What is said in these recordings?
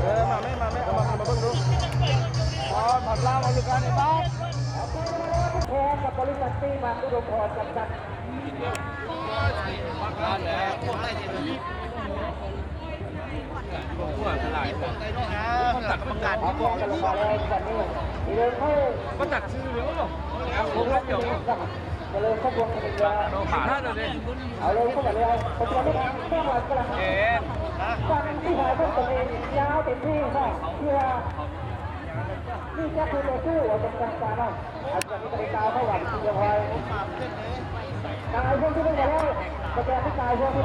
ເອີ ມາແມ່ ມາແມ່ ເອົາມາ ມາເບິ່ງດູ ອໍ ມາລາວ ມາຢູ່ກັນ ໄອ້ບາດ ແທ້ ກັບບໍລິສັດຕີໝາກອຸດົມພອນ ຈຳກັດ.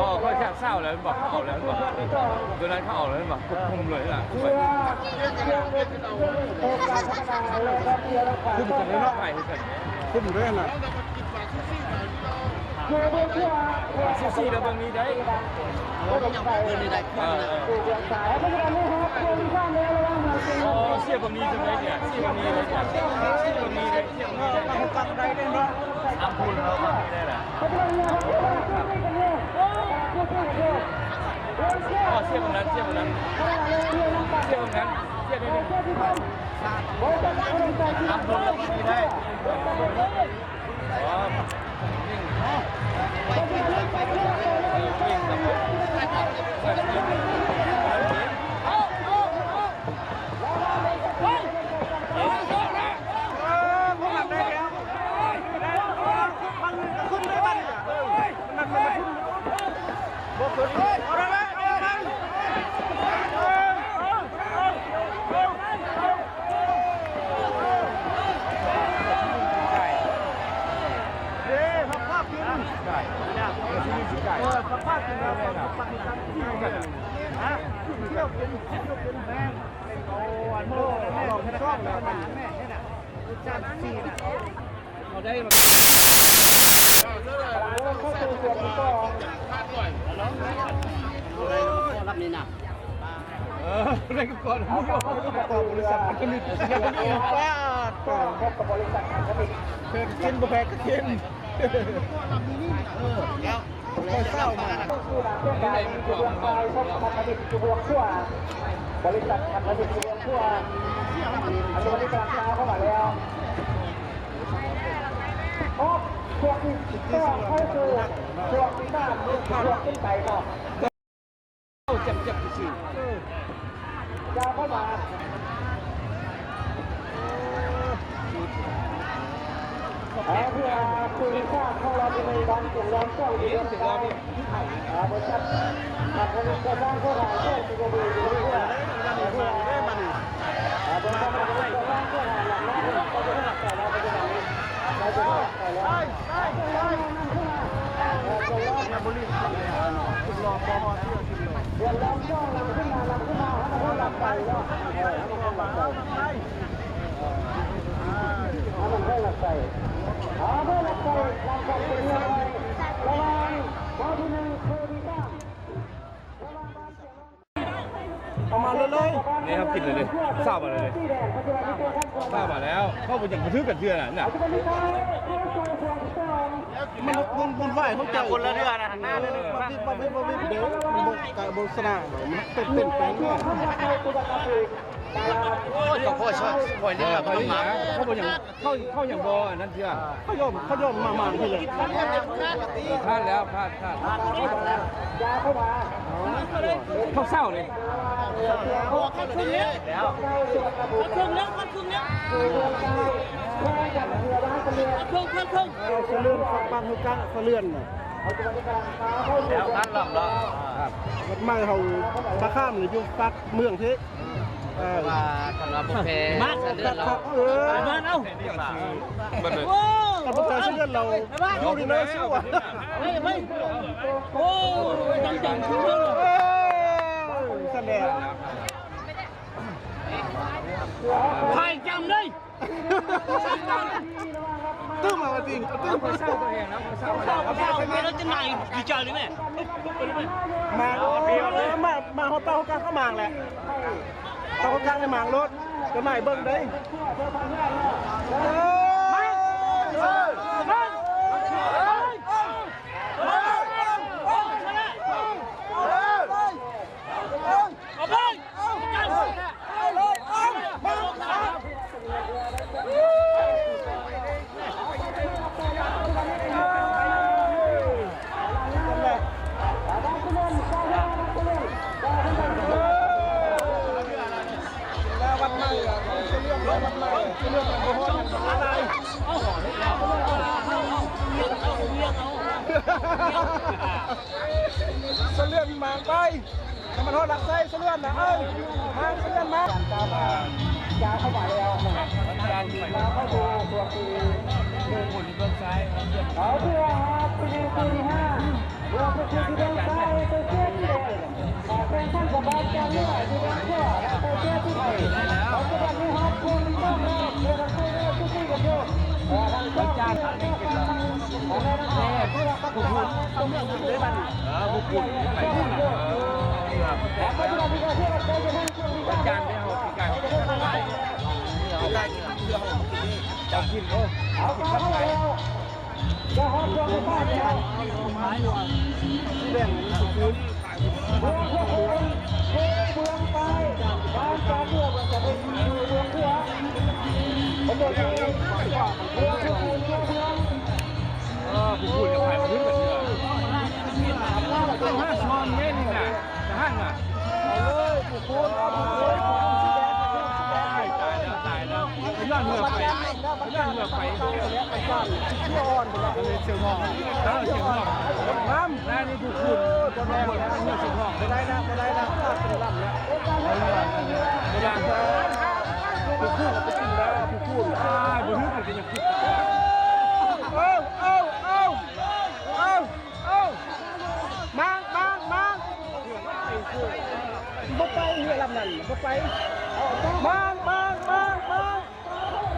ອໍ ຂ້ອຍແທບຊາວແລ້ວແມ່ນບໍ່? ເອົາແລ້ວແມ່ນບໍ່? ໂດນັດເຂົາເອົາແລ້ວແມ່ນບໍ່? ຄວບຄຸມເລີຍນະ ຄຸມກັນເລີຍເນາະ ໄປຄືກັນ ຄຸມເລີຍນະ. ຊູ່ໆ ແລ້ວເບິ່ງນີ້ໄດ້ ເອີ ເອີ ເອີ ເສຍເບິ່ງນີ້ຈັ່ງໃດເນຍ ເສຍເບິ່ງນີ້ໄດ້ ເສຍເບິ່ງນີ້ໄດ້ ເສຍເບິ່ງນີ້ໄດ້ ເສຍເບິ່ງນີ້ໄດ້ ສາມຄົນເຮົາໄດ້ລະ ອໍ ເສຍເບິ່ງນັ້ນ ເສຍເບິ່ງນັ້ນ ເສຍເບິ່ງນັ້ນ ເສຍໄດ້ເລີຍ ສາມຄົນເຮົາໄດ້ ເອີ ໄດ້ກ່ອນ ປາດ ເພິ່ນກິນບໍ່ແພ້ກະກິນ ເອີ ແລ້ວ ເເອົາມາເລີຍໆ ນີ້ເຮົາກິນເລີຍເດ້ ຊາວບາດເລີຍເດ້ ຊາວບາດແລ້ວ ເຮົາບໍ່ຢາກຖືກັນເທື່ອນະ ມັນວຸ່ນວາຍຫົວໃຈ ຄົນລະເທື່ອນະ ເອີ ບັດນີ້ ບັດນີ້ ບັດນີ້ ເດ້ ມັນບໍ່ ກະບໍ່ຊະນະ ມັນເປັນ ເປັນແປງແນ່ ໂອ້ຍ ເຈົ້າພໍ່ຊ່ອຍ ຊ່ອຍນີ້ລະ ເຂົາບໍ່ຢາກ ເຂົາ ເຂົາຍັງບໍ່ອັນນັ້ນເທື່ອ ເຂົາຍອມ ເຂົາຍອມມາໝາງເທື່ອ ເອີ ພາດແລ້ວ ພາດ ພາດ ເຂົາເສົ້າເລີຍ ເຂົ້າເຄິ່ງແລ້ວ ເຂົ້າເຄິ່ງແລ້ວ ເຂົ້າເຄິ່ງແລ້ວ ເຂົ້າເຄິ່ງ ເຂົ້າເຄິ່ງ ເອີ ສະເລື່ອນ ປາກຫ້ວຍກາງ ສະເລື່ອນນະ ແລ້ວ ພັນລອບເນາະ ວັດໃໝ່ເຮົາ ພະຄາມນີ້ຢູ່ປາກເມືອງເພ ເອີ ວ່າຄັນວ່າບໍ່ແພ້ ມາ ສະເລື່ອນລາວ ເອີ ມາເອົາ ເບິດເລີຍ ໂອ້ ຄັນບໍ່ແພ້ສະເລື່ອນລາວ ຢູ່ນີ້ນະ ຊິວ່າ ໄປ ໄປ ໂອ້ ຈັ່ງໆ ຄືເລີຍ ເອີ ສະແດງ ຖ່າຍຈຳເລີຍ ຕື່ມມາວ່າຈິງ ຕື່ມ ເອົາໄປເຊົາຕົວເອງນະ ເອົາໄປເຊົາ ເອົາໄປເຊົາ ແລ້ວຈະໄງດີໃຈເລີຍແມ່ ມາ ມາ ມາຮອດເຕົ້າກາງເຂົ້າມາແຫຼະ ເຕົ້າກາງໃນມາໂລດ ຈະໄງເບິ່ງເດ້ ເອີ ມາ ມາ ມາ ມາ ມາ. ສະເລື່ອນມາງໄປ ໃຫ້ມັນຮອດຫຼັກໄຊ ສະເລື່ອນນະ ເອີ ມາງສະເລື່ອນມາງ ຈາເຂົ້າມາແລ້ວນະ ມາເຂົ້າສູ່ຕົວທີ່ໜຶ່ງ ເອົາເທື່ອ ເປັນທີ່ຫ້າ ເມືອງເປັນທີ່ເມືອງຊາຍ ເປັນເຂດທີ່ແດງ ແຂ່ງຂັນກັບບ້ານຈານເມືອງ ຢູ່ເມືອງຂົວ ແລະ ເປັນເຂດທີ່ໄດ້ ປັດຈຸບັນນີ້ຮອບໂຄນຕ້ອງແລ້ວ ເຂດທີ່ໄດ້ຈຸດນີ້ກໍຄື ເອີ ທາງຈານ ແມ່ນ ຜູ້ຜູ້ຕ້ອງເລືອກບັດນີ້ ເອີ ຜູ້ຜູ້ໄປພຸ້ນນະ ເອີ ເອີ ແລ້ວ ແລ້ວ ແລ້ວ ແລ້ວ ຈານໄດ້ເຮົາຄືກັນ ເຮົາໄດ້ກິນເພື່ອເຮົາກິນນີ້ ເຈົ້າກິນ ໂອ້ ເອົາກິນກັບໄກ່ ຈະຮອບຮອບໄປແລ້ວ ແບ່ງ ເມືອງພວກເຮົາ ເມືອງໃຕ້ ບ້ານກາເກືອ ມັນຈະໄດ້ຢູ່ເມືອງເກືອ ເມືອງເມືອງ ເມືອງເມືອງ ເອີ ຜູ້ຜູ້ຈະໄປບໍ່ຖືກກັນເທື່ອ ຕ້ອງຫາຊ້ອນແມ່ນນີ້ນະ ທະຫານນະ ເອົາເລີຍ ຜູ້ຜູ້ ເອົາຜູ້ຜູ້ ຕາຍແລ້ວ ຕາຍແລ້ວ ຍ້ອນເຫື່ອໄປ ຍ້ອນເຫື່ອໄປ ເສຍງຮ້ອງ ເອີ ເສຍງຮ້ອງ ນຳ ນາຍນີ້ຜູ້ຄຸນ ເອີ ບໍ່ແມ່ນ ເສຍງຮ້ອງ ບໍ່ໄດ້ນະ ບໍ່ໄດ້ນະ ບໍ່ໄດ້ນະ ຜູ້ຄຸນ ຜູ້ຄຸນ ອ້າຍ ບໍ່ຖືກ ເອົາ ເອົາ ເອົາ ເອົາ ເອົາ ມາງ ມາງ ມາງ ບໍ່ໄປເຮືອລຳນັ້ນ ບໍ່ໄປ ມາງ ມາງ ມາງ ມາງ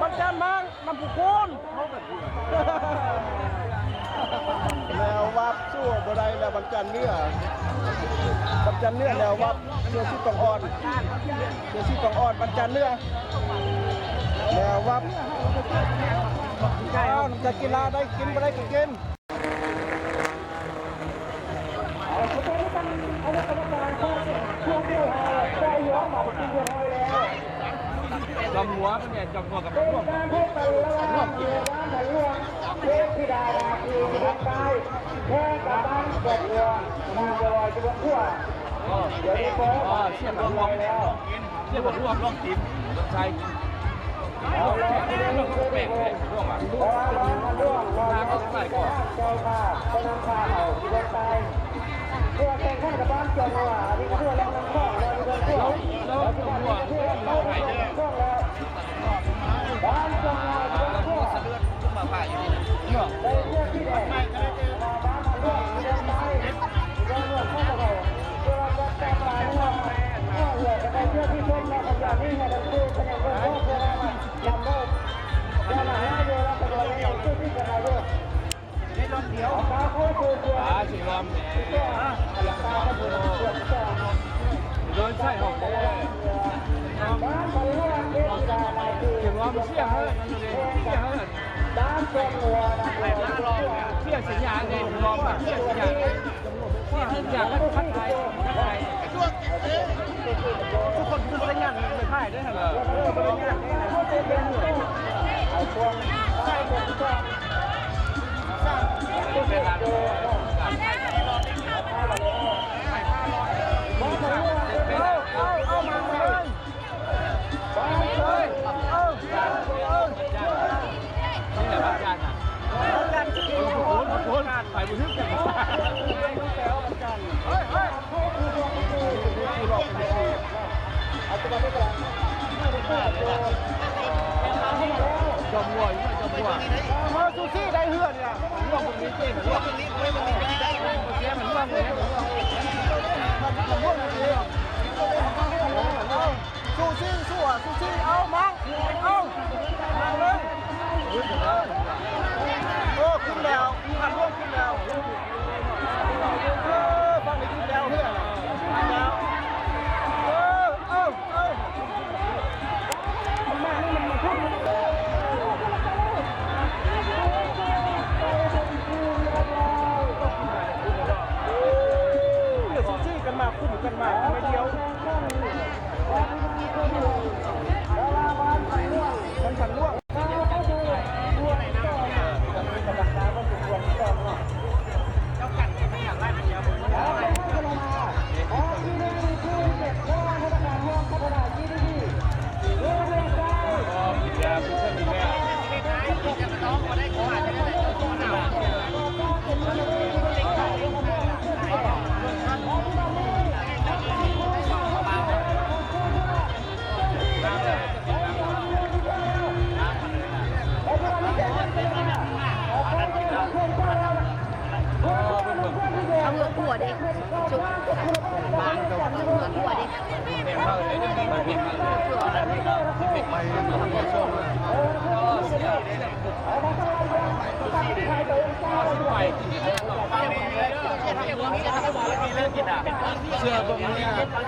ບັນຈັນມາງ ນຳຜູ້ຄົນ ແລ້ວວັບ ສູ້ບໍ່ໄດ້ແລ້ວ ບັນຈັນເໜືອ ບັນຈັນເໜືອ ແລ້ວວັບ ເສືອສີຕ້ອງອ່ອນ ເສືອສີຕ້ອງອ່ອນ ບັນຈັນເໜືອ ແລ້ວວັບ ເອົາ ນຳຈັກກິລາ ໄດ້ກິນ ບໍ່ໄດ້ກໍກິນ. ຈອມຫົວ ເພິ່ນແມ່ນຈອມຫົວກັບລວມ ລວມກິນ ເທບທິດານາງຢູ່ເບື້ອງຊ້າຍ ແຂ່ງກັບບ້ານກວດຫົວ ນາງລອຍຢູ່ເບື້ອງຂວາ ເອີ ສຽບລວມ ສຽບລວມລອງກິນ ເລື່ອງໃສ່ ອາ ຊິລອມແດ່ ໂດນໃສ່ຫ້ອງແດ່ ຊິລອມ ສຽງເຮີ້ນ ສຽງເຮີ້ນ ສຽງສັນຍານເດ້ ຊິລອມ ສຽງສັນຍານ ທຸກຄົນຄືໄປງານໄປຖ່າຍເດ້ຫັ້ນ ເອີ ບໍ່ໄດ້ງານເດ້ ເອົາ ເອົາ ເອົາ ມາ ມາເລີຍ. ຈອມຫົວ ຈອມຫົວ ເອີ ຊູຊີໄດ້ເຮືອນີ້ລະ ຫົວບໍ່ມີເກມ ຫົວບໍ່ມີ ຫົວບໍ່ມີ ເສຍມັນຮ່ວງເລີຍ ເອົາ ສູ້ຊິ ສູ້ ສູ້ຊິ ເອົາ ມາ ເອົາ ມາເລີຍ ໂອ້ ຂຶ້ນແລ້ວ ພັນຮ່ວງຂຶ້ນແລ້ວ ເອີ ຝັ່ງນີ້ຂຶ້ນແລ້ວ ເຮືອນະ ຂຶ້ນແລ້ວ ເອີ ເອີ ເອີ. ເຊື່ອບໍ່ມີ ເ